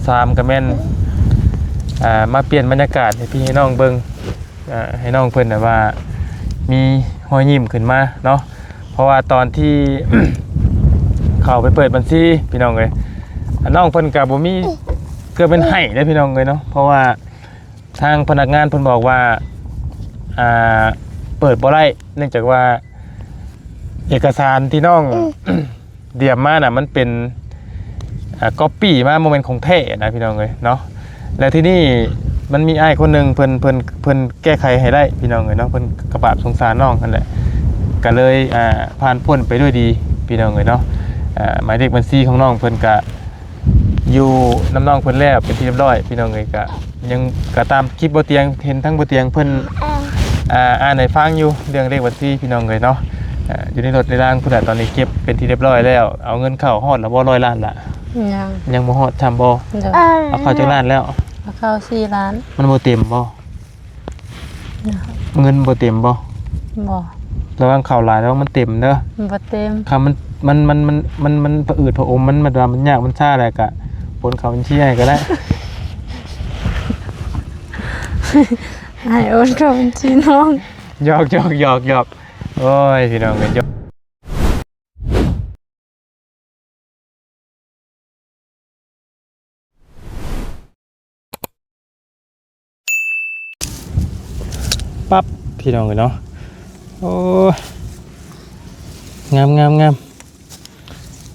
ສາມກໍແມ່ນ ອ່າ ມາປ່ຽນບັນຍາກາດໃຫ້ພີ່ໃຫ້ນ້ອງເບິ່ງ ອ່າ ໃຫ້ນ້ອງເພິ່ນນະວ່າມີຮອຍຍິ້ມຂຶ້ນມາເນາະ ເພາະວ່າຕອນທີ່ ເຂົ້າໄປເປີດບັນຊີ ພີ່ນ້ອງເອີຍ ອ່າ ນ້ອງເພິ່ນກໍບໍ່ມີ ເກືອບເປັນໄຫ້ເດ້ ພີ່ນ້ອງເອີຍເນາະ ເພາະວ່າ ທາງພະນັກງານເພິ່ນບອກວ່າ ອ່າ ເປີດບໍ່ໄດ້ ເນື່ອງຈາກວ່າເອກະສານທີ່ນ້ອງ ຕຽມມານະ ມັນເປັນ ອ່າ ກັອບປີ້ມາ ບໍ່ແມ່ນຂອງແທ້ນະ ພີ່ນ້ອງເອີຍເນາະ. ແລ້ວທີນີ້ມັນມີອ້າຍຄົນໜຶ່ງ ເພິ່ນ ເພິ່ນ ເພິ່ນແກ້ໄຂໃຫ້ໄດ້ ພີ່ນ້ອງເອີຍເນາະ ເພິ່ນກໍບາບສົງສານນ້ອງຫັ້ນແຫຼະ ກໍເລີຍ ອ່າ ຜ່ານພົ້ນໄປດ້ວຍດີ ພີ່ນ້ອງເອີຍເນາະ. ອ່າ ໝາຍເລກບັນຊີຂອງນ້ອງເພິ່ນກະ ຢູ່ນຳນ້ອງເພິ່ນແລ້ວເປັນທີ່ຮຽບຮ້ອຍ ພີ່ນ້ອງເອີຍ. ກະຍັງ ກະຕາມຄລິບບໍ່ຕຽງ ເຫັນທັງບໍ່ຕຽງເພິ່ນ ອ່າ ອ່ານໃຫ້ຟັງຢູ່ເລື່ອງເລກບັນຊີ ພີ່ນ້ອງເອີຍເນາະ. ອ່າ ຢູ່ໃນລົດໃນລາງພຸ້ນນະ ຕອນນີ້ເກັບເປັນທີ່ຮຽບຮ້ອຍແລ້ວ. ເອົາເງິນເຂົ້າຮອດລະບໍ່ ຮ້ອຍລ້ານລະ? ຍັງ ຍັງບໍ່ຮອດຊ້ຳບໍ່? ໂດຍ. ເອົາເຂົ້າຈັກລ້ານແລ້ວ? ເອົາເຂົ້າສີ່ລ້ານ. ມັນບໍ່ເຕັມບໍ່? ເງິນບໍ່ເຕັມບໍ່? ບໍ່. ລະວັງເຂົ້າຫຼາຍ ລະວັງມັນເຕັມເດີ. ບໍ່ເຕັມ. ຄັນມັນ ມັນ ມັນ ມັນ ມັນ ມັນຜະອືດຜະອົມ ມັນ ມັນວ່າມັນຍາກມັນຊ້າແລ້ວກະໂອນເຂົ້າບັນຊີໃຫ້ກໍໄດ້. ໃຫ້ໂອນເຂົ້າບັນຊີນ້ອງ. ຫຍອກ ຫຍອກ ຫຍອກ ຫຍອກ. ໂອ້ຍ ພີ່ນ້ອງເອີຍ ຫຍອກ. ປັບ ພີ່ນ້ອງເອີຍເນາະ. ໂອ້ຍ ງາມ ງາມ ງາມ.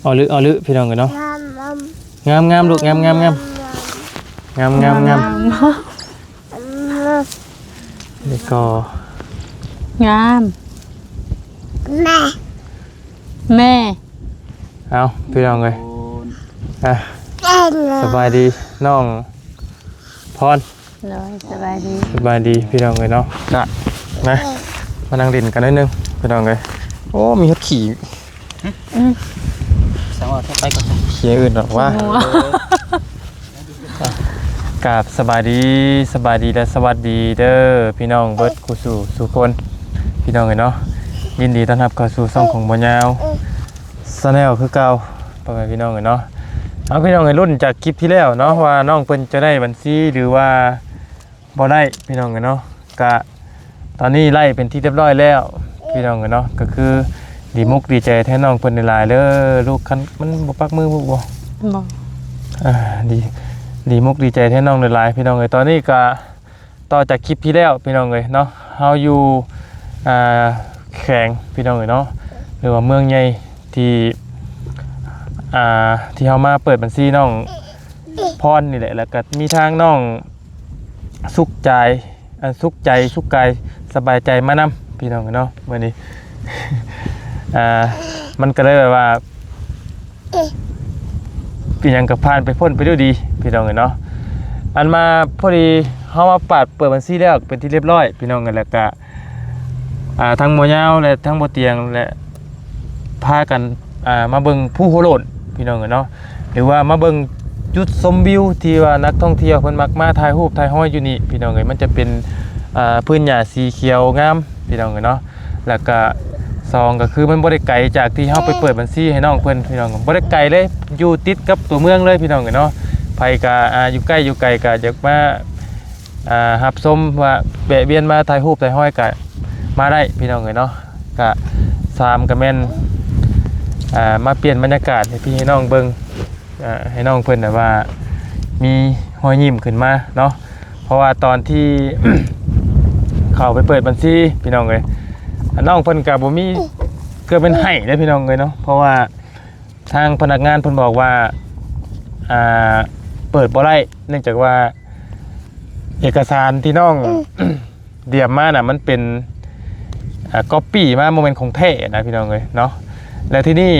ເອົາລຶ ເອົາລຶ ພີ່ນ້ອງເອີຍເນາະ. ງາມ ງາມ ງາມລູກ ງາມ ງາມ ງາມ. ງາມ ງາມ ງາມ. ນີ້ກໍ ງາມ ແມ່ ແມ່. ເອົາ ພີ່ນ້ອງເອີຍ ອ່ະ ສະບາຍດີນ້ອງພອນ. ໂດຍ ສະບາຍດີ ສະບາຍດີ ພີ່ນ້ອງເອີຍເນາະ. ກະມາ ມານັ່ງຫຼິ້ນກັນໜ້ອຍໜຶ່ງ ພີ່ນ້ອງເອີຍ. ໂອ້ ມີຮອດຂີ້. ອືມ ສັ່ງວ່າໄປກ່ອນ ຂີ້ອື່ນດອກວ່າ. ກາບສະບາຍດີ ສະບາຍດີ ແລະ ສະຫວັດດີເດີ ພີ່ນ້ອງເບິດຄູ່ສູ່ສູ່ຄົນ ພີ່ນ້ອງເອີຍເນາະ. ຍິນດີຕ້ອນຮັບເຂົ້າສູ່ຊ່ອງຂອງບໍ່ຍາວ Channel ຄືເກົ່າ ພໍ່ແມ່ພີ່ນ້ອງເອີຍເນາະ. ເອົາ ພີ່ນ້ອງເອີຍ ລຸ້ນຈາກຄລິບທີ່ແລ້ວເນາະ ວ່ານ້ອງເພິ່ນຈະໄດ້ບັນຊີ ຫຼືວ່າ ບໍ່ໄດ້ ພີ່ນ້ອງເອີຍເນາະ. ກະຕອນນີ້ໄດ້ເປັນທີ່ຮຽບຮ້ອຍແລ້ວ ພີ່ນ້ອງເອີຍເນາະ. ກະຄືດີມຸກດີໃຈແທນນ້ອງເພິ່ນຫຼາຍໆເດີລູກ. ຄັນມັນບໍ່ປັກມືບໍ່? ບໍ່. ອ່າ ດີ ດີມຸກດີໃຈແທນນ້ອງຫຼາຍໆ ພີ່ນ້ອງເອີຍ. ຕອນນີ້ກະຕໍ່ຈາກຄລິບທີ່ແລ້ວ ພີ່ນ້ອງເອີຍເນາະ ເຮົາຢູ່ ອ່າ ແຂວງ ພີ່ນ້ອງເອີຍເນາະ ຫຼືວ່າເມືອງໃຫຍ່ທີ່ ອ່າ ທີ່ເຮົາມາເປີດບັນຊີນ້ອງພອນນີ້ແຫຼະ ແລ້ວກະມີທາງນ້ອງ ສຸກໃຈ ອັນ ສຸກໃຈ ສຸກກາຍ ສະບາຍໃຈມານຳ ພີ່ນ້ອງເອີຍເນາະ. ມື້ນີ້ ອ່າ ມັນກໍເລີຍແບບວ່າ ອີ່ຫຍັງກໍຜ່ານໄປພົ້ນໄປດ້ວຍດີ ພີ່ນ້ອງເອີຍເນາະ. ອັນມາພໍດີເຮົາມາປາດເປີດບັນຊີແລ້ວເປັນທີ່ຮຽບຮ້ອຍ ພີ່ນ້ອງເອີຍ. ແລ້ວກະ ອ່າ ທັງບໍ່ຍາວ ແລະ ທັງບໍ່ຕຽງ ແລະ ພາກັນ ອ່າ ມາເບິ່ງພູຫົວໂລ້ນ ພີ່ນ້ອງເອີຍເນາະ ຫຼືວ່າມາເບິ່ງຈຸດຊົມວິວທີ່ວ່ານັກທ່ອງທ່ຽວເພິ່ນມັກມາຖ່າຍຮູບຖ່າຍຮອຍຢູ່ນີ້ ພີ່ນ້ອງເອີຍ. ມັນຈະເປັນ ອ່າ ພື້ນຫຍ້າສີຂຽວງາມ ພີ່ນ້ອງເອີຍເນາະ. ແລ້ວກະສອງກໍຄືມັນບໍ່ໄດ້ໄກຈາກທີ່ເຮົາໄປເປີດບັນຊີໃຫ້ນ້ອງເພິ່ນ ພີ່ນ້ອງ ບໍ່ໄດ້ໄກເລີຍ ຢູ່ຕິດກັບຕົວເມືອງເລີຍ ພີ່ນ້ອງເອີຍເນາະ. ໃຜກະ ອ່າ ຢູ່ໃກ້ຢູ່ໄກກະຢາກມາ ອ່າ ຮັບຊົມວ່າແວະວຽນມາຖ່າຍຮູບຖ່າຍຮອຍກະມາໄດ້ ພີ່ນ້ອງເອີຍເນາະ. ກະສາມກະແມ່ນ ອ່າ ມາປ່ຽນບັນຍາກາດໃຫ້ພີ່ໃຫ້ນ້ອງເບິ່ງ ອ່າ ໃຫ້ນ້ອງເພິ່ນນະວ່າມີຮອຍຍິ້ມຂຶ້ນມາເນາະ ເພາະວ່າຕອນທີ່ ເຂົ້າໄປເປີດບັນຊີ ພີ່ນ້ອງເອີຍ ນ້ອງເພິ່ນກະບໍ່ມີ ເກືອບເປັນໄຫ້ເດ້ ພີ່ນ້ອງເອີຍເນາະ ເພາະວ່າ ທາງພະນັກງານເພິ່ນບອກວ່າ ອ່າ ເປີດບໍ່ໄດ້ ເນື່ອງຈາກວ່າເອກະສານທີ່ນ້ອງຕຽມມານະ ມັນເປັນ ອ່າ ກັອບປີ້ມາ ບໍ່ແມ່ນຂອງແທ້ນະ ພີ່ນ້ອງເອີຍເນາະ. ແລ້ວທີນີ້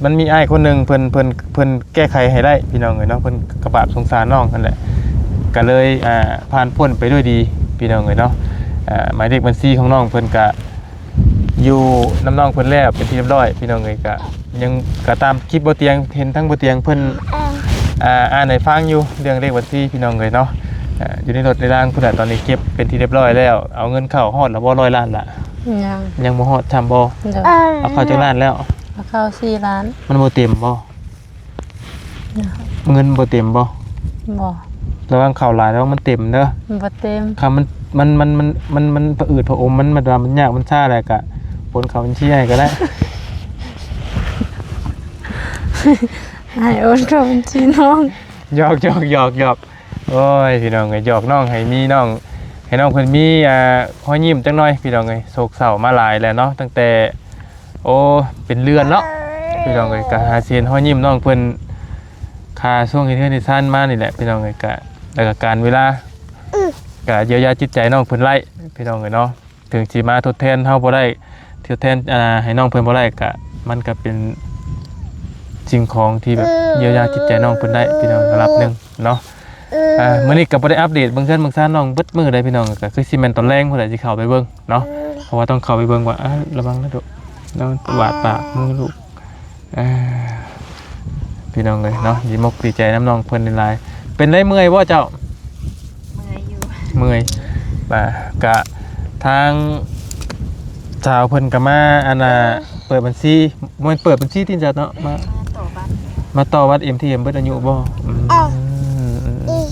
ມັນມີອ້າຍຄົນໜຶ່ງ ເພິ່ນ ເພິ່ນ ເພິ່ນແກ້ໄຂໃຫ້ໄດ້ ພີ່ນ້ອງເອີຍເນາະ ເພິ່ນກໍບາບສົງສານນ້ອງຫັ້ນແຫຼະ ກໍເລີຍ ອ່າ ຜ່ານພົ້ນໄປດ້ວຍດີ ພີ່ນ້ອງເອີຍເນາະ. ອ່າ ໝາຍເລກບັນຊີຂອງນ້ອງເພິ່ນກະ ຢູ່ນຳນ້ອງເພິ່ນແລ້ວເປັນທີ່ຮຽບຮ້ອຍ ພີ່ນ້ອງເອີຍ. ກະຍັງ ກະຕາມຄລິບບໍ່ຕຽງ ເຫັນທັງບໍ່ຕຽງເພິ່ນ ອ່າ ອ່ານໃຫ້ຟັງຢູ່ເລື່ອງເລກບັນຊີ ພີ່ນ້ອງເອີຍເນາະ. ອ່າ ຢູ່ໃນລົດໃນລາງພຸ້ນນະ ຕອນນີ້ເກັບເປັນທີ່ຮຽບຮ້ອຍແລ້ວ. ເອົາເງິນເຂົ້າຮອດລະບໍ່ ຮ້ອຍລ້ານລະ? ຍັງ ຍັງບໍ່ຮອດຊ້ຳບໍ່? ໂດຍ. ເອົາເຂົ້າຈັກລ້ານແລ້ວ? ເອົາ ເຂົ້າສີ່ລ້ານ. ມັນບໍ່ເຕັມບໍ່? ເງິນບໍ່ເຕັມບໍ່? ບໍ່. ລະວັງເຂົ້າຫຼາຍ ລະວັງມັນເຕັມເດີ. ບໍ່ເຕັມ. ຄັນມັນ ມັນ ມັນ ມັນ ມັນ ມັນຜະອືດຜະອົມ ມັນ ມັນວ່າມັນຍາກມັນຊ້າແລ້ວກະໂອນເຂົ້າບັນຊີໃຫ້ກໍໄດ້. ໃຫ້ໂອນເຂົ້າບັນຊີນ້ອງ. ຫຍອກ ຫຍອກ ຫຍອກ ຫຍອກ. ໂອ້ຍ ພີ່ນ້ອງເອີຍ ຫຍອກນ້ອງໃຫ້ມີນ້ອງ ໃຫ້ນ້ອງເພິ່ນມີ ອ່າ ຮອຍຍິ້ມຈັກໜ່ອຍ ພີ່ນ້ອງເອີຍ. ໂສກເສົ້າມາຫຼາຍແລ້ວເນາະ ຕັ້ງແຕ່ ໂອ້ ເປັນເດືອນເນາະ ພີ່ນ້ອງເອີຍ. ກະຫາຊິເຫັນຮອຍຍິ້ມນ້ອງເພິ່ນ ຄ່າຊ່ວງເຮັດເຮືອນເຮັດຊານມານີ້ແຫຼະ ພີ່ນ້ອງເອີຍ. ກະ ແລ້ວກະການເວລາ ກະຢຽວຢາຈິດໃຈນ້ອງເພິ່ນໄດ້ ພີ່ນ້ອງເອີຍເນາະ. ເຖິງຊິມາທົດແທນເຮົາບໍ່ໄດ້ ທົດແທນ ອ່າ ໃຫ້ນ້ອງເພິ່ນບໍ່ໄດ້ ກະ ມັນກະເປັນສິ່ງຂອງທີ່ແບບ ອືມ ຢຽວຢາຈິດໃຈນ້ອງເພິ່ນໄດ້ ພີ່ນ້ອງ ລະດັບໜຶ່ງເນາະ. ອືມ ອ່າ ມື້ນີ້ກະບໍ່ໄດ້ອັບເດດເບິ່ງເຮືອນເບິ່ງຊານນ້ອງເບິດມື້ໃດ໋ ພີ່ນ້ອງ. ກະຄືຊິແມ່ນຕອນແລງພຸ້ນແຫຼະ ຊິເຂົ້າໄປເບິ່ງເນາະ. ອືມ ເພາະວ່າຕ້ອງເຂົ້າໄປເບິ່ງວ່າ ອ່າ ລະວັງນະລູກ ລະວັງບາດປາກມືລູກ. ອ່າ ພີ່ນ້ອງເອີຍເນາະ ດີມົກດີໃຈນຳນ້ອງເພິ່ນຫຼາຍໆ. ເປັນໄດ ເມື່ອຍບໍ່ເຈົ້າ? ເມື່ອຍຢູ່ ເມື່ອຍ. ອ່າ ກະທາງສາວເພິ່ນກໍມາ ອັນນ່າ ເປີດບັນຊີ ບໍ່ແມ່ນເປີດບັນຊີຕິເຈົ້າເນາະ ມາ ມາຕໍ່ບັດ ມາຕໍ່ບັດເອັມທີເອັມເບິດອາຍຸບໍ່? ອືມ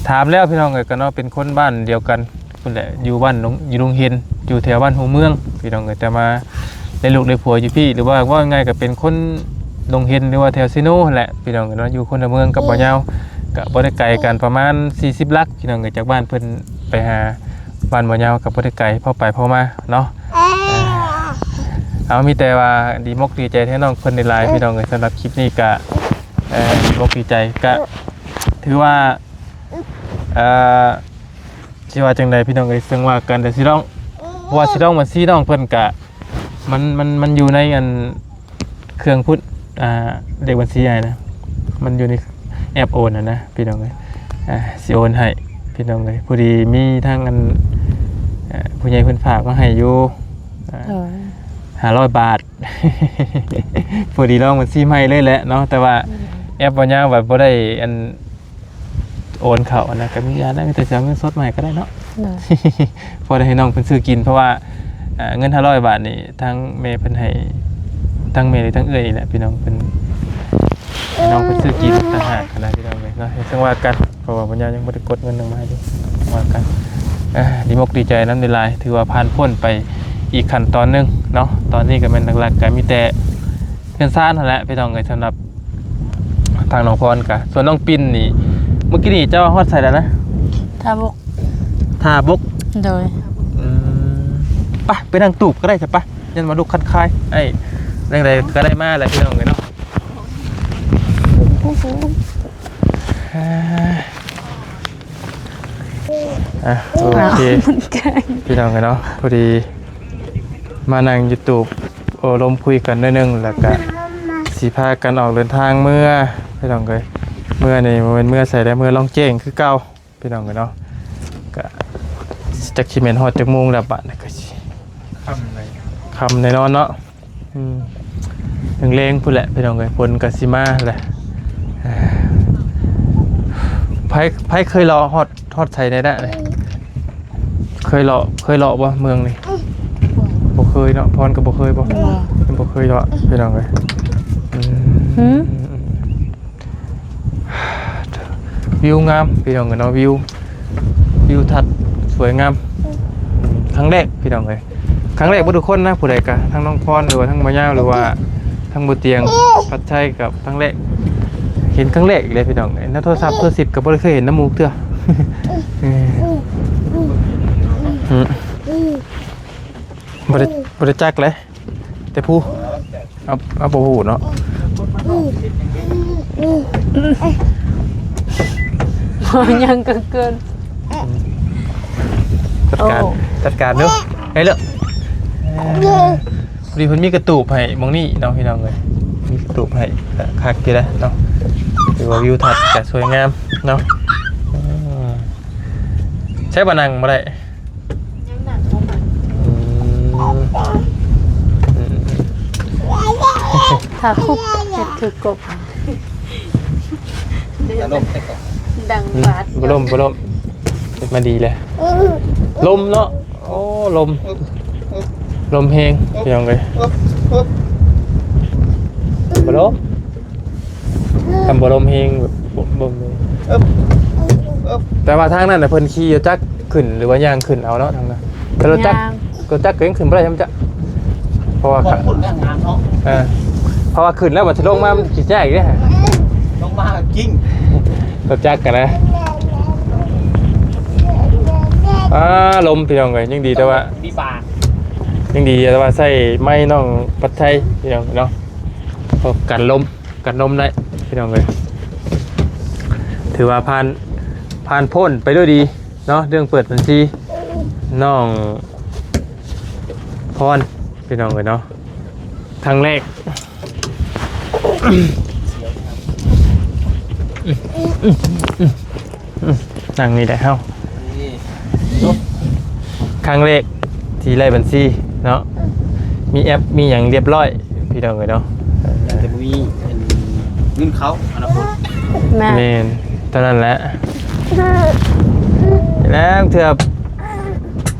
ຖາມແລ້ວ ພີ່ນ້ອງເອີຍ ກໍເນາະ ເປັນຄົນບ້ານດຽວກັນ ພຸ້ນແຫຼະ ຢູ່ບ້ານ ຢູ່ດົງເຫັນ ຢູ່ແຖວບ້ານຫົວເມືອງ ພີ່ນ້ອງເອີຍ. ແຕ່ມາໄດ້ລູກໄດ້ຜົວຢູ່ພີ້ ຫຼືວ່າເວົ້າງ່າຍໆ ກໍເປັນຄົນດົງເຫັນ ຫຼືວ່າແຖວເຊໂນຫັ້ນແຫຼະ ພີ່ນ້ອງເອີຍເນາະ. ຢູ່ຄົນລະເມືອງກັບບ່າວຍາວ ກໍບໍ່ໄດ້ໄກກັນ ປະມານສີ່ສິບຫຼັກ ພີ່ນ້ອງເອີຍ. ຈາກບ້ານເພິ່ນໄປຫາບ້ານບ່າວຍາວ ກໍບໍ່ໄດ້ໄກ ພໍໄປພໍມາເນາະ. ເອົາ ມີແຕ່ວ່າດີມົກດີໃຈແທນນ້ອງເພິ່ນຫຼາຍໆ ພີ່ນ້ອງເອີຍ. ສຳລັບຄລິບນີ້ກໍ ເອີ ດີມົກດີໃຈ ກໍຖືວ່າ ເອີ ຊິວ່າຈັ່ງໃດ ພີ່ນ້ອງເອີຍ ຈັ່ງວ່າກັນ. ແຕ່ຊິລອງ ເພາະວ່າຊິລອງບັນຊີນ້ອງເພິ່ນກະ ມັນ ມັນ ມັນຢູ່ໃນອັນເຄື່ອງພຸ້ນ ອ່າ ເລກບັນຊີອ້າຍນະ ມັນຢູ່ໃນແອັບໂອນຫັ້ນນະ ພີ່ນ້ອງເອີຍ. ອ່າ ຊິໂອນໃຫ້ ພີ່ນ້ອງເອີຍ. ພໍດີມີທາງອັນ ເອີ ຜູ້ໃຫຍ່ເພິ່ນຝາກມາໃຫ້ຢູ່ ອ່າ ໂດຍ ຫ້າຮ້ອຍບາດ. ພໍດີລອງບັນຊີໃໝ່ເລີຍແຫຼະເນາະ ແຕ່ວ່າ ອືມ ແອັບບໍ່ຍາວວ່າບໍ່ໄດ້ອັນ ໂອນເຂົ້ານະ ກໍມີອັນນັ້ນ ມີແຕ່ຊິເອົາເງິນສົດມາໃຫ້ກໍໄດ້ເນາະ. ໂດຍ ພໍໄດ້ໃຫ້ນ້ອງເພິ່ນຊື້ກິນ ເພາະວ່າ ເອີ ເງິນຫ້າຮ້ອຍບາດນີ້ ທາງແມ່ເພິ່ນໃຫ້ ທາງແມ່ ຫຼື ທາງເອື້ອຍນີ້ແຫຼະ ພີ່ນ້ອງເພິ່ນ ໃຫ້ນ້ອງເພິ່ນຊື້ກິນຕ່າງຫາກນະ ພີ່ນ້ອງເອີຍເນາະ. ຈັ່ງວ່າກັນ ເພາະວ່າບັນຍາຍັງບໍ່ໄດ້ກົດເງິນນຳມາຢູ່ ວ່າກັນ. ອ່າ ດີມົກດີໃຈນຳຫຼາຍໆ ຖືວ່າຜ່ານພົ້ນໄປອີກຂັ້ນຕອນໜຶ່ງເນາະ. ຕອນນີ້ກໍແມ່ນຫຼັກໆ ກໍມີແຕ່ເຮືອນຊານຫັ້ນແຫຼະ ພີ່ນ້ອງເອີຍ ສຳລັບ ທາງນ້ອງພອນກະ ສ່ວນນ້ອງປິນນີ້ ເມື່ອກີ້ນີ້ເຈົ້າຮອດໃສແລ້ວນະ? ທ່າບົກ ທ່າບົກ. ໂດຍ ອືມ ໄປ ໄປນັ່ງຕູບກໍໄດ້ຊະ ໄປ ຍັນວ່າລູກຄັນຄາຍ ໄອ້ ແນວໃດກໍໄດ້ມາແຫຼະ ພີ່ນ້ອງເອີຍເນາະ. ອ່າ ໂອເຄ ພີ່ນ້ອງເອີຍເນາະ ພໍດີມານັ່ງຢູ່ຕູບ ໂອ້ລົມຄຸຍກັນໜ້ອຍໜຶ່ງ ແລ້ວກະຊິພາກັນອອກເດີນທາງເມືອ ພີ່ນ້ອງເອີຍ. ເມືອນີ້ບໍ່ແມ່ນເມືອໃສແລ້ວ ເມືອລ່ອງແຈ້ງຄືເກົ່າ ພີ່ນ້ອງເອີຍເນາະ. ກະຈັກຊິແມ່ນຮອດຈັກໂມງແລ້ວບາດນີ້ ກະຊິຄ່ຳແນ່ນອນເນາະ. ອືມ ແລງໆ ພຸ້ນແຫຼະ ພີ່ນ້ອງເອີຍ ຝົນກໍຊິມາແຫຼະ. ໃຜ ໃຜເຄີຍເລາະຮອດ ຮອດໃສແດ່ນະ? ເຄີຍເລາະ ເຄີຍເລາະບໍ່ເມືອງນີ້? ບໍ່ເຄີຍເນາະ ພອນກໍບໍ່ເຄີຍບໍ່? ບໍ່ ຍັງບໍ່ເຄີຍເລາະ ພີ່ນ້ອງເອີຍ. ອືມ ຫື? ວິວງາມ ພີ່ນ້ອງເອີຍເນາະ ວິວ ວິວທັດສວຍງາມ. ອືມ ຄັ້ງແລກ ພີ່ນ້ອງເອີຍ ຄັ້ງແລກເບິດທຸກຄົນນະ ຜູ້ໃດກະ ທັງນ້ອງພອນ ຫຼືວ່າທັງບ່າວຍາວ ຫຼືວ່າທັງບ່າວຕຽງ ພັດໄຊ ກັບຄັ້ງແລກ ເຫັນຄັ້ງແລກອີກແລ້ວ ພີ່ນ້ອງເອີຍ. ໃນໂທລະສັບ ໂທລະຊິບ ກໍບໍ່ໄດ້ເຄີຍເຫັນນຳໝູ່ເທື່ອ. ເອີ ບໍ່ໄດ້ ບໍ່ໄດ້ຈັກເລີຍ ແຕ່ຜູ້ ເອົາ ເອົາ ບໍ່ຮູ້ເນາະ ເວົ້າຫຍັງກໍເກີນ. ຈັດການ ໂອ້ ຈັດການເດີ້ ໄດ້ເລີຍ. ພໍດີເພິ່ນມີກະຕູບໃຫ້ໝ່ອງນີ້ເນາະ ພີ່ນ້ອງເອີຍ ມີກະຕູບໃຫ້ ກະຄັກຢູ່ເດ້ເນາະ ຖືວ່າວິວທັດກະສວຍງາມເນາະ. ອືມ ໃຊ້ບ່ານັ່ງບໍ່ໄດ້ ຍັງໜັກບໍ່ໝັ້ນ. ອືມ ອືມ ຖ້າຄຸບເຮັດຄືກົບ ອາລົມແຕ່ກໍດັງ ອືມ ບາດ ບໍ່ລົມ ບໍ່ລົມ ເຮັດມາດີແລ້ວ. ລົມເນາະ ໂອ້ ລົມ ລົມແຮງ ພີ່ນ້ອງເອີຍ. ບໍ່ລົມ ຄັນບໍ່ລົມແຮງ ແບບບໍ່ ບໍ່ ເອີບ ເອີບ ແຕ່ວ່າທາງນັ້ນນະເພິ່ນຂີ່ລົດຈັກຂຶ້ນ ຫຼືວ່າຍ່າງຂຶ້ນເອົາເນາະ ທາງນັ້ນ ແຕ່ລົດຈັກ ຍ່າງ ລົດຈັກກໍຍັງຂຶ້ນບໍ່ໄດ້ຊ້ຳຈ້ະ ເພາະວ່າ ເພາະວ່າຂຶ້ນແລ້ວງາມເນາະ ເອີ ເພາະວ່າຂຶ້ນແລ້ວບັດຊິລົງມາມັນຊິຍາກອີກເດ້ ລົງມາກິ້ງ ລົດຈັກກະນະ ອ່າ ລົມ ພີ່ນ້ອງເອີຍ ຍັງດີແຕ່ວ່າ ມີປາ ຍັງດີແຕ່ວ່າໃຊ້ໄມ້ນ້ອງພັດໄທ ພີ່ນ້ອງເນາະ ເພາະກັນລົມ ກັນລົມໄດ້ ພີ່ນ້ອງເອີຍ ຖືວ່າຜ່ານ ຜ່ານພົ້ນໄປດ້ວຍດີເນາະ ເລື່ອງເປີດບັນຊີ ນ້ອງພອນ ພີ່ນ້ອງເອີຍເນາະ ຄັ້ງແລກ ນັ່ງນີ້ໄດ້ເຮົາ ນີ້ ຄັ້ງແລກທີ່ໄລ່ບັນຊີເນາະ ມີແອັບ ມີຫຍັງລຽບລ້ອຍ ພີ່ນ້ອງເອີຍເນາະ ແຕ່ບໍ່ມີເງິນເຂົ້າອະນາຄົດ ແມ່ນ ແມ່ນ ເທົ່ານັ້ນແຫຼະ ແລ້ວເທື່ອ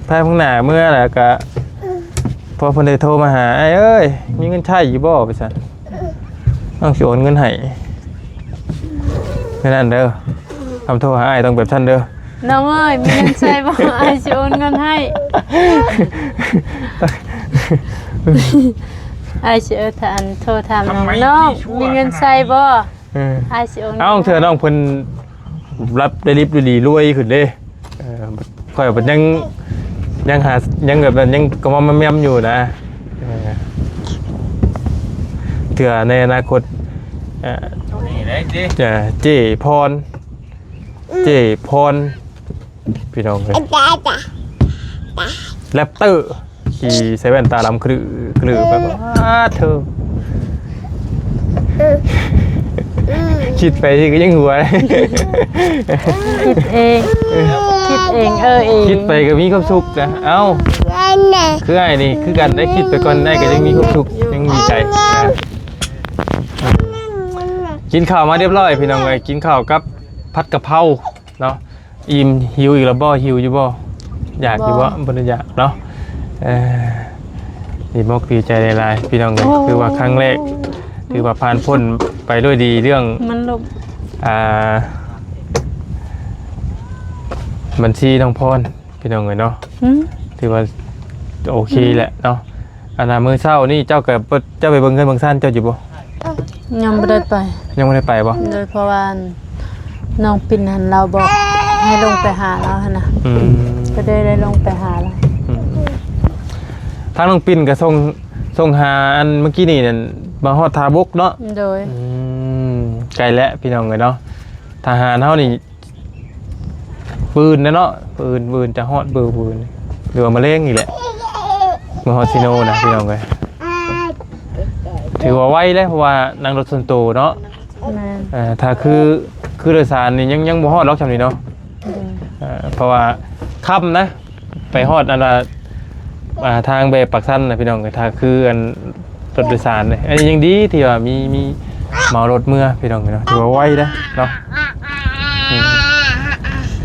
ພາຍພາກໜ້າເມື່ອແລ້ວກະ ພໍເພິ່ນໄດ້ໂທມາຫາ ອ້າຍເອີຍ ມີເງິນໃຊ້ຢູ່ບໍ່? ວ່າຊັ້ນ ນ້ອງຊິໂອນເງິນໃຫ້ ແນວນັ້ນເດີ ຄຳໂທຫາອ້າຍຕ້ອງແບບຊັ້ນເດີ ນ້ອງເອີຍ ມີເງິນໃຊ້ບໍ່? ອ້າຍຊິໂອນເງິນໃຫ້ ອ້າຍຊິ ເອີ ຖ້າອັນໂທຖາມນ້ອງ ນ້ອງ ມີເງິນໃຊ້ບໍ່? ເອີ ອ້າຍຊິໂອນ ເອົ້າ ເງິນໃຫ້ ເທື່ອນ້ອງເພິ່ນ ລັບໄດ້ລິບໄດ້ດີ ລວຍຂຶ້ນເດ້ ເອີ ຂ້ອຍບັດຍັງ ຍັງຫາ ຍັງແບບນັ້ນ ຍັງກະມອມແມມຢູ່ນະ ເອີ ເທື່ອໃນອະນາຄົດ ເອີ ນີ້ແຫຼະເດ້ ຈະ ເຈ້ພອນ ເຈ້ພອນ ພີ່ນ້ອງເອີຍ ແຣັບເຕີ ຂີ່ໃສ່ແວ່ນຕາດຳ ກະລືກະລືໄປ ປາດເທີ ຄິດໄປຊິກະຍັງຫົວ ຄິດເອງ ຄິດເອງ ເອີເອງ ຄິດໄປກະມີຄວາມສຸກນະ ເອົ້າ ຄືອ້າຍນີ້ຄືກັນໄດ໋ ຄິດໄປກ່ອນໄດ້ກະຍັງມີຄວາມສຸກ ຍັງດີໃຈ ກິນເຂົ້າມາຮຽບຮ້ອຍ ພີ່ນ້ອງເອີຍ ກິນເຂົ້າກັບຜັດກະເພົາ ເນາະ ອີ່ມ ຫິວອີກແລ້ວບໍ່? ຫິວຢູ່ບໍ່? ຢາກຢູ່ບໍ່? ບໍ່ ບໍ່ໄດ້ຢາກເນາະ ເອີ ດີອົກດີໃຈຫຼາຍໆ ພີ່ນ້ອງເອີຍ ໂອ້ ຖືວ່າຄັ້ງແລກ ຖືວ່າຜ່ານພົ້ນໄປດ້ວຍດີ ເລື່ອງ ມັນລົມ ອ່າ ບັນຊີນ້ອງພອນ ພີ່ນ້ອງເອີຍເນາະ ຫືມ ຖືວ່າໂອເຄແຫຼະເນາະ ອັນນ່າ ມື້ເຊົ້ານີ້ເຈົ້າກະ ເຈົ້າໄປເບິ່ງເຮືອນເບິ່ງຊານເຈົ້າຢູ່ບໍ່? ຍັງບໍ່ໄດ້ໄປ ຍັງບໍ່ໄດ້ໄປບໍ່? ໂດຍ ເພາະວ່ານ້ອງປິນຫັ້ນລາວບອກໃຫ້ລົງໄປຫາລາວຫັ້ນນະ ອືມ ກະໄດ້ ໄດ້ລົງໄປຫາລາວ ອືມ ທາງນ້ອງປິນກະສົ່ງ ສົ່ງຫາ ອັນເມື່ອກີ້ນີ້ນັ້ນ ມາຮອດທ່າບົກເນາະ ໂດຍ ອືມ ໃກ້ແລ້ວ ພີ່ນ້ອງເອີຍເນາະ ທະຫານເຮົານີ້ ມື້ອື່ນແຫຼະເນາະ ມື້ອື່ນ ມື້ອື່ນຈະຮອດ ມື້ອື່ນ ຫຼືວ່າມາແລງນີ້ແຫຼະ ມາຮອດຊີໂນນະ ພີ່ນ້ອງເອີຍ ຖືວ່າໄວເດ້ ເພາະວ່ານັ່ງລົດສ່ວນໂຕເນາະ ແມ່ນ ເອີ ຖ້າຄື ຄືໂດຍສານນີ້ຍັງ ຍັງບໍ່ຮອດດອກຊ່ຳນີ້ເນາະ ໂດຍ ເອີ ເພາະວ່າຄ່ຳນະ ໄປຮອດອັນວ່າ ອ່າ ທາງໄປປາກຊັນນະ ພີ່ນ້ອງເອີຍ ຖ້າຄືອັນ ລົດໂດຍສານເດ້ ອັນນີ້ຍັງດີທີ່ວ່າມີ ມີເໝົາລົດເມືອ ພີ່ນ້ອງເອີຍເນາະ ຖືວ່າໄວເດ້ເນາະ ອືມ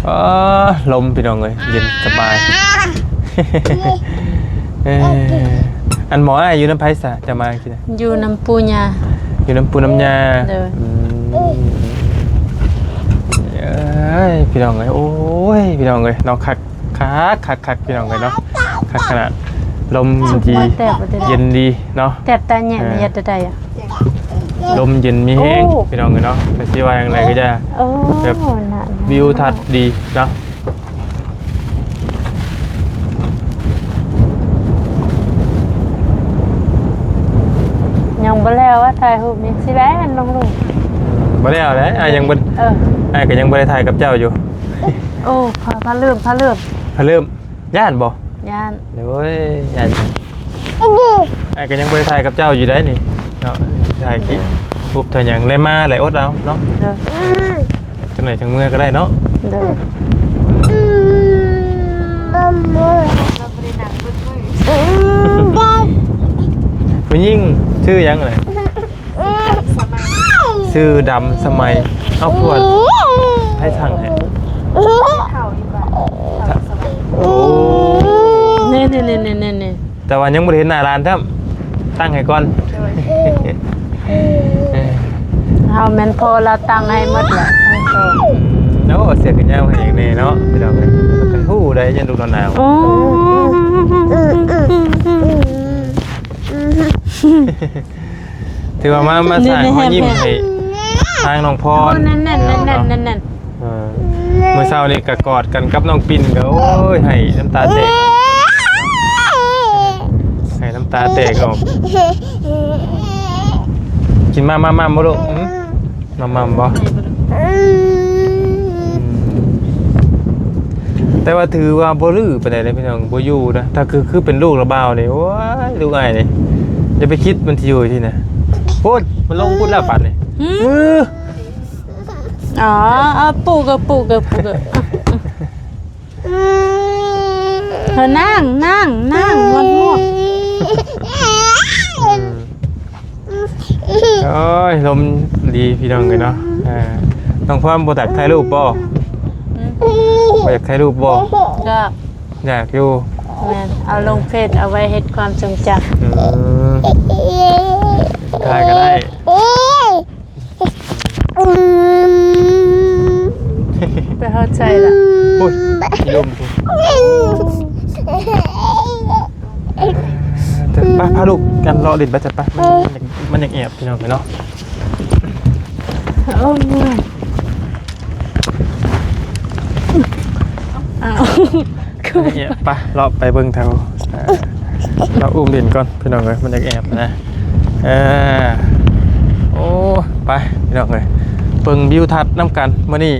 ອໍ ລົມ ພີ່ນ້ອງເອີຍ ເຢັນສະບາຍ ເອີ ອັນໝໍອ້າຍຢູ່ນຳໃຜຊະ ຈະມາຈັ່ງຊີ້ນະ? ຢູ່ນຳປູ່ຍ່າ ຢູ່ນຳປູ່ນຳຍ່າ ໂດຍ ອືມ ເອີຍ ພີ່ນ້ອງເອີຍ ໂອ້ຍ ພີ່ນ້ອງເອີຍ ເນາະ ຄັກ ຄັກ ຄັກ ຄັກ ພີ່ນ້ອງເອີຍເນາະ ຄັກຂະໜາດ ລົມດີ ແຕບບໍ່ໄດ້ ເຢັນດີເນາະ ແຕບຕາແຍງ ເອີ ເຮັດໄດ້ອະ ລົມເຢັນມີແຮງ ໂອ້ ພີ່ນ້ອງເອີຍເນາະ ກະຊິວ່າຈັ່ງໃດກະຢ່າ ໂອ້ ແບບ ນະ ວິວທັດດີເນາະ ຍັງບໍ່ແລ້ວວ່າຖ່າຍຮູບນີ້ ຊິແລ່ນລົງລູກ ບໍ່ແລ້ວແຫຼະ ອ້າຍຍັງບໍ່ ເອີ ອ້າຍກະຍັງບໍ່ໄດ້ຖ່າຍກັບເຈົ້າຢູ່ ໂອ້ ພາ ພາເລີ່ມ ພາເລີ່ມ ພາເລີ່ມ ຢ້ານບໍ່? ຢ້ານ ໂອ້ຍ ຢ້ານ ອ້າຍກະຍັງບໍ່ໄດ້ຖ່າຍກັບເຈົ້າຢູ່ໃດ໋ນີ້ເນາະ ຖ່າຍຄລິບ ຮູບຖ່າຍຫຍັງ ໄດ້ມາແຫຼະ ອົດເອົາເນາະ ໂດຍ ຈັ່ງໃດຈັ່ງເມືອກະໄດ້ເນາະ ໂດຍ ຜູ້ຍິງຊື່ຫຍັງເລີຍ? ຊື່ດຳສະໄໝ ເອົ້າ ຄືວ່າໃຜສັ່ງໃຫ້? ໂອ້ ນີ້ໆໆໆໆ ແຕ່ວ່າຍັງບໍ່ໄດ້ເຫັນໜ້າຫຼານຊ້ຳ ຕັ້ງໃຫ້ກ່ອນ ໂດຍ ເອົາແມ່ນພໍ່ລາວຕັ້ງໃຫ້ໝົດແຫຼະ ໂອ້ ເສື້ອແຂນຍາວໃຫ້ຫຍັງແດ່ເນາະ ພີ່ນ້ອງເອີຍ ເພິ່ນຮູ້ໄດ໋ ຢ້ານລູກລາວໜາວ. ໂອ້ ຖືວ່າມາ ມາສ້າງຮອຍຍິ້ມໃຫ້ທາງນ້ອງພອນ. ໂອ້ ນັ້ນໆໆໆໆ ເອີ ມື້ເຊົ້ານີ້ກໍກອດກັນກັບນ້ອງປິ່ນ ກໍ ໂອ້ຍ ໄຫ້ນ້ຳຕາແຕກ ໄຫ້ນ້ຳຕາແຕກອອກ. ກິນມາມາມາບໍ່ລູກ? ຫື? ມາມາບໍ່? ແຕ່ວ່າຖືວ່າບໍ່ດື້ປານໃດເດ້ພີ່ນ້ອງ ບໍ່ຢູ່ນະ. ຖ້າຄື ຄືເປັນລູກລະບ່າວນີ້ ໂອ້ຍ ລູກອ້າຍນີ້ ຢ່າໄປຄິດ ມັນຊິຢູ່ທີ່ນະ. ໂພດ ມັນລົງພຸ້ນແລ້ວບາດນີ້. ຫື? ເອີ ອໍ ເອົາປູກເກີບ ປູກເກີບ ປູກເກີບ ເອີ ນັ່ງ ນັ່ງ ນັ່ງ ໝົດໝວກ. ໂອ້ຍ ລົມດີພີ່ນ້ອງເອີຍເນາະ. ເອີ ນ້ອງພອນບໍ່ຢາກຖ່າຍຮູບບໍ່? ຫື? ບໍ່ຢາກຖ່າຍຮູບບໍ່? ຢາກ ຢາກຢູ່. ແມ່ນ ເອົາລົງເຟສ ເອົາໄວ້ເຮັດຄວາມຊົງຈຳ. ອືມ ຖ່າຍກໍໄດ້. ອືມ ໄປຮອດໃສລະ? ໂອ້ຍ ລົມພຸ້ນ. ເອີ ໄປ ພາລູກກັນເລາະຫຼິ້ນໄປ ໄປ ມັນ ມັນຢາກແອບ ພີ່ນ້ອງເອີຍເນາະ. ໂອ້ຍ ອ້າວ ໄປ ເລາະໄປເບິ່ງແຖວ ເອີ ເລາະອຸ້ມຫຼິ້ນກ່ອນ ພີ່ນ້ອງເອີຍ ມັນຢາກແອບນະ. ເອີ ໂອ້ ໄປ ພີ່ນ້ອງເອີຍ ເບິ່ງວິວທັດນຳກັນ. ມື້ນີ້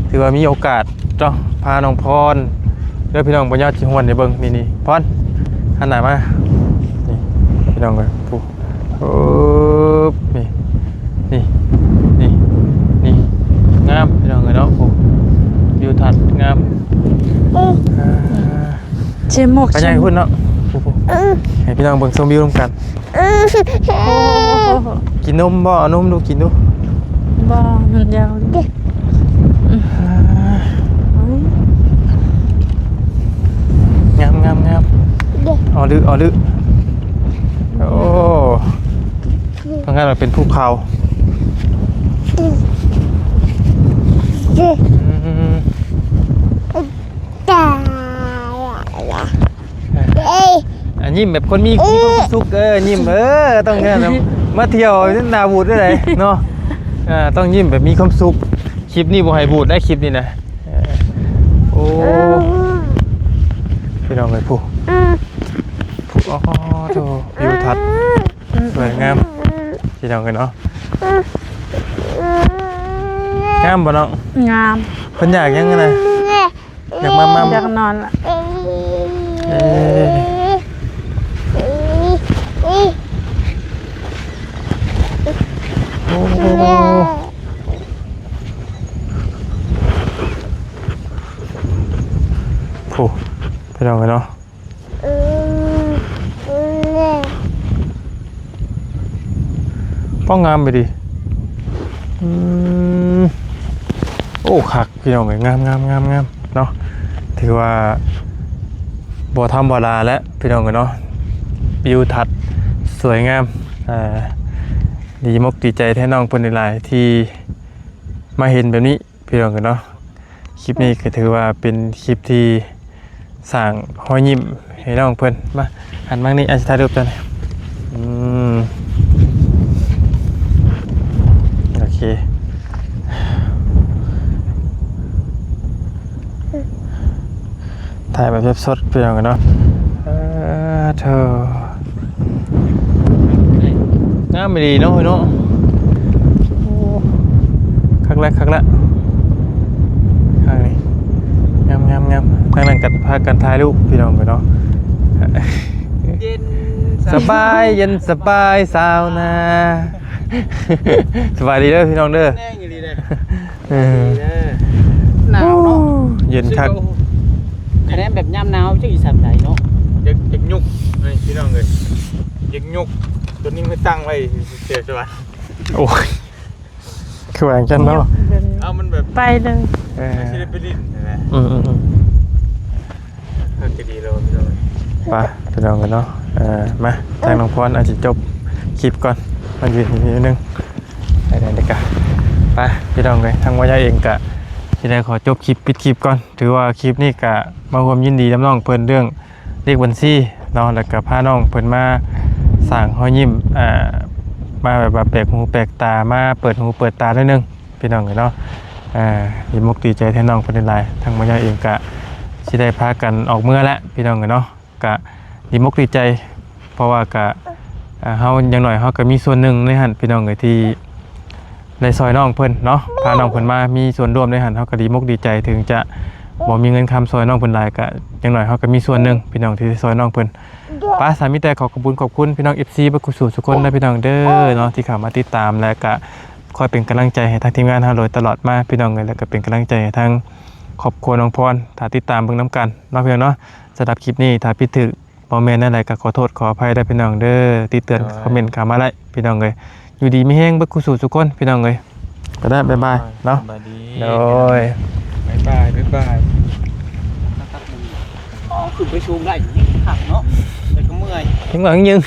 ຖືວ່າມີໂອກາດເນາະ ພານ້ອງພອນເດີພີ່ນ້ອງ ບໍ່ຍາວຊິຮວນໃຫ້ເບິ່ງ. ນີ້ໆ ພອນ ຫັນໜ້າມາ ນີ້ ພີ່ນ້ອງເອີຍ ຜູ້ ໂອ້ ນີ້ ນີ້ ນີ້ ນີ້ ງາມພີ່ນ້ອງເອີຍເນາະ. ໂອ້ ວິວທັດງາມ. ເອີ ອ່າ ເຈໝົກ ໄປຍ່າງພຸ້ນເນາະ. ໂອ້ ໃຫ້ພີ່ນ້ອງເບິ່ງຊົມວິວນຳກັນ. ໂອ້ ກິນນົມບໍ່? ເອົານົມລູກກິນດູ. ບໍ່ ມັນຍາວ. ງາມ ງາມ ງາມ. ເອີ ອໍ ລື ອໍ ລື. ໂອ້ ທາງນັ້ນເປັນພູເຂົາ. ອືມ ອ່າ ຍິ້ມແບບຄົນມີ ມີຄວາມສຸກ. ເອີ ຍິ້ມ ເອີ ຕ້ອງແນວນັ້ນ ມາທ່ຽວໜ້າບູດໄດ້ເນາະ. ເອີ ຕ້ອງຍິ້ມແບບມີຄວາມສຸກ. ຄລິບນີ້ບໍ່ໃຫ້ບູດໄດ້ ຄລິບນີ້ນະ. ເອີ ໂອ້ ພີ່ນ້ອງເອີຍ ຜູ້ ຜູ້ ອໍ ໂທ້ ວິວທັດສວຍງາມ ພີ່ນ້ອງເອີຍເນາະ. ງາມບໍ່ນ້ອງ? ງາມ. ເພິ່ນຢາກຫຍັງນະ? ຢາກມາມາມ? ຢາກນອນລະ. ເອີ ໂອ້ ໂອ້ ພີ່ນ້ອງເອີຍເນາະ. ປ້ອງງາມໄປດີ. ອືມ ໂອ້ ຄັກພີ່ນ້ອງເອີຍ ງາມໆໆໆ ເນາະ. ຖືວ່າບໍ່ທຳມະດາແຫຼະພີ່ນ້ອງເອີຍເນາະ ວິວທັດສວຍງາມ. ອ່າ ດີມົກດີໃຈແທນນ້ອງເພິ່ນຫຼາຍໆ ທີ່ມາເຫັນແບບນີ້ ພີ່ນ້ອງເອີຍເນາະ. ຄລິບນີ້ກໍຖືວ່າເປັນຄລິບທີ່ສ້າງຮອຍຍິ້ມໃຫ້ນ້ອງເພິ່ນ. ມາ ຫັນມານີ້ ອາ ຊິຖ່າຍຮູບເຈົ້ານີ້. ອືມ ໂອເຄ ຖ່າຍແບບສົດໆ ພີ່ນ້ອງເນາະ. ເອີ ໂທ້ ງາມອີ່ຫຼີເນາະ ເນາະ. ໂອ້ ຄັກແລ້ວ ຄັກແລ້ວ ຄັກນີ້ ງາມໆໆ. ທາງນັ້ນກໍພາກັນຖ່າຍຮູບ ພີ່ນ້ອງເນາະ. ເຢັນສະບາຍ ເຢັນສະບາຍຊາວນາ. ສະບາຍດີເດີພີ່ນ້ອງເດີ. ແຮງອີ່ຫຼີເດ້. ເອີ ໜາວເນາະ ເຢັນຄັກ. ຄັນແມ່ນແບບຍາມໜາວ ຈັກອີ່ສ່ຳໃດເນາະ. ຢາກ ຢາກຍຸກ ເອີຍ ພີ່ນ້ອງເອີຍ ຢາກຍຸກຕົວນີ້ມາຕັ້ງໄວ້ເສຍສະຫວັນ. ໂອ້ຍ ຄືວ່າຈັ່ງຊັ້ນເນາະ. ເອົາ ມັນແບບໄປເລີຍ. ເອີ ຊິໄດ້ໄປຫຼິ້ນຫັ້ນແຫຼະ. ອືມໆໆ. ເອີ ກໍດີແລ້ວພີ່ນ້ອງ. ໄປພີ່ນ້ອງກັນເນາະ. ເອີ ມາ ທາງນ້ອງພອນອາດຈະຈົບຄລິບກ່ອນ ມາຢືນຢູ່ນີ້ໜຶ່ງ. ໄດ້ ໄດ້ ກະໄປພີ່ນ້ອງເອີຍ ທາງບ່າວໃຫຍ່ເອງກະຊິໄດ້ຂໍຈົບຄລິບ ປິດຄລິບກ່ອນ. ຖືວ່າຄລິບນີ້ກະມາຮ່ວມຍິນດີນຳນ້ອງເພິ່ນເລື່ອງເລກບັນຊີເນາະ ແລ້ວກະພານ້ອງເພິ່ນມາສ້າງຮອຍຍິ້ມ ອ່າ ມາແບບວ່າແປກຫູແປກຕາ ມາເປີດຫູເປີດຕາໜ້ອຍໜຶ່ງພີ່ນ້ອງເອີຍເນາະ. ອ່າ ດີອົກດີໃຈແທນນ້ອງເພິ່ນຫຼາຍໆ ທາງບ່າວໃຫຍ່ເອງກະຊິໄດ້ພາກັນອອກເມືອແລ້ວພີ່ນ້ອງເອີຍເນາະ. ກະດີອົກດີໃຈ ເພາະວ່າກະ ອ່າ ເຮົາ ຢ່າງໜ້ອຍເຮົາກະມີສ່ວນໜຶ່ງໃນຫັ້ນພີ່ນ້ອງເອີຍ ທີ່ໄດ້ຊ່ອຍນ້ອງເພິ່ນເນາະ ພານ້ອງເພິ່ນມາມີສ່ວນຮ່ວມໃນຫັ້ນ ເຮົາກະດີອົກດີໃຈ. ເຖິງຈະບໍ່ມີເງິນຄຳຊ່ອຍນ້ອງເພິ່ນຫຼາຍ ກະຢ່າງໜ້ອຍເຮົາກະມີສ່ວນໜຶ່ງພີ່ນ້ອງທີ່ໄດ້ຊ່ອຍນ້ອງເພິ່ນ. ປະ ສາ ມີແຕ່ຂໍຂອບຄຸນຂອບຄຸນພີ່ນ້ອງ ເອັຟຊີ ເບິດສູ່ສູ່ຄົນເດີພີ່ນ້ອງເດີເນາະ ທີ່ເຂົ້າມາຕິດຕາມ ແລະກະຄອຍເປັນກຳລັງໃຈໃຫ້ທາງທີມງານເຮົາໂດຍຕະຫຼອດມາພີ່ນ້ອງເອີຍ ແລະກະເປັນກຳລັງໃຈໃຫ້ທາງຄອບຄົວນ້ອງພອນ ຖ້າຕິດຕາມເບິ່ງນຳກັນເນາະພີ່ນ້ອງເນາະ. ສຳລັບຄລິບນີ້ ຖ້າຜິດຖືກບໍ່ແມ່ນແນວໃດກໍຂໍໂທດຂໍອະໄພເດີພີ່ນ້ອງເດີ ຕິເຕືອນ ໂດຍ ຄອມເມັນເຂົ້າມາໄດ້ພີ່ນ້ອງເອີຍ. ຢູ່ດີມີແຮງເບິດຄູ່ສູ່ທຸກຄົນພີ່ນ້ອງເອີຍ. ກໍໄດ້ ບາຍບາຍເນາະ ສະບາຍດີ ໂດຍ ບາຍບາຍ ບາຍບາຍ. ອໍ ຂຶ້ນໄປສູງໄດ້ ຍັງຄັກເນາະ ແຕ່ກໍເມື່ອຍ ຍັງວ່າຍັງ